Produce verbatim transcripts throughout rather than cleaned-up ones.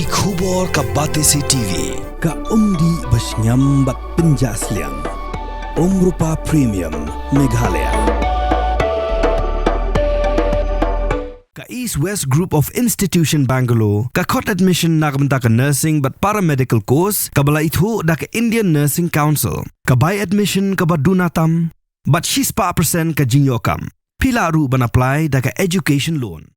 Ki khubor ka Batesi T V. Ka umdih ba shngiam bad pynjah sliang. Umrupa Premium, Meghalaya. Ka East West Group of Institution Bangalore ka khot admission na ka bynta ka nursing bad paramedical course kaba la ithuh da ka Indian Nursing Council. Ka bai admission kaba duna tam bad shispah percent ka jingïoh kam. Phi lah ruh ban apply da ka education loan.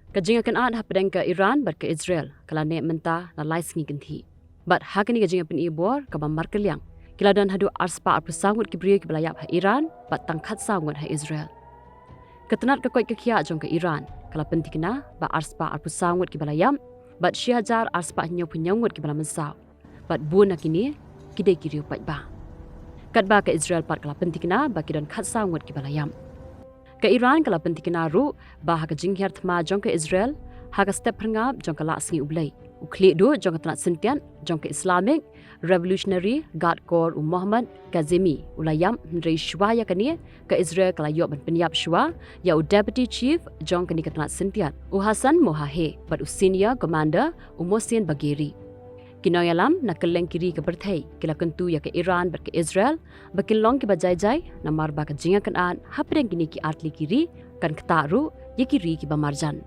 Ka jingïakynad hapdeng ka Iran bad ka Israel ka la neh mynta la lai sngi kynthih. Bad ha kane ka jingïapyni bor kaba markylliang, ki la don haduh arspah arphew saw ngut ki briew kiba la ïap ha Iran bad tang khatsaw ngut ha Israel. Ka tnat ka koit ka khiah jong ka Iran ka la pynthikna ba arspah arphew saw ngut kiba la ïap bad shi hajar arspah hynñiewphew hynñiew ngut kiba la mynsaw. Bad bun na kine ki dei ki riew paidbah. Katba ka Israel pat ka la pynthikna ba ki don khatsaw ngut kiba la ïap. Ka Iran ka la pynthikna ruh ba ha ka jinghiar thma jong ka Israel ha ka step phyrngab jong ka Lah Sngi U Blei, u khlieh duh jong ka tnat syntiat jong ka Islamic Revolutionary Guard Corps, u Mohammad Kazemi, u la ïap, hynrei shuwa ïa kane ka Israel ka la ïoh ban pynïap shuwa ïa u Deputy Chief jong kane ka tnat syntiat, u Hassan Mohahe, bad u Senior Commander, u Mohsen Bagheri. Ki nongïalam na kylleng ki ri ka pyrthei ki la kyntu ïa ka Iran bad ka Israel ba kin long kiba jai jai, namar ba ka jingïakynad hapdeng kine ki artylli ki ri kan ktah ruh ïa ki ri kiba marjan.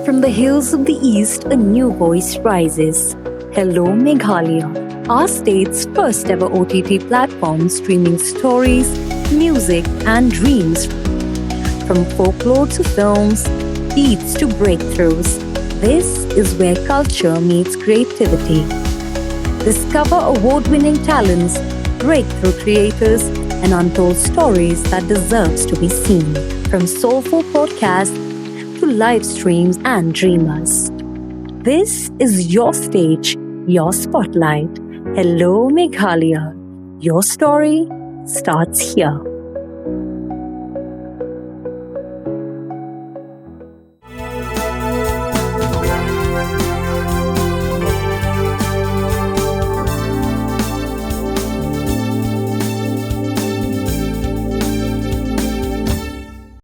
From the hills of the East, a new voice rises. Hello, Meghalaya, our state's first ever O T T platform, streaming stories, music, and dreams. From folklore to films, beats to breakthroughs, this is where culture meets creativity. Discover award winning talents, breakthrough creators, and untold stories that deserves to be seen. From soulful podcasts to live streams and dreamers. This is your stage, your spotlight. Hello, Meghalaya. Your story starts here.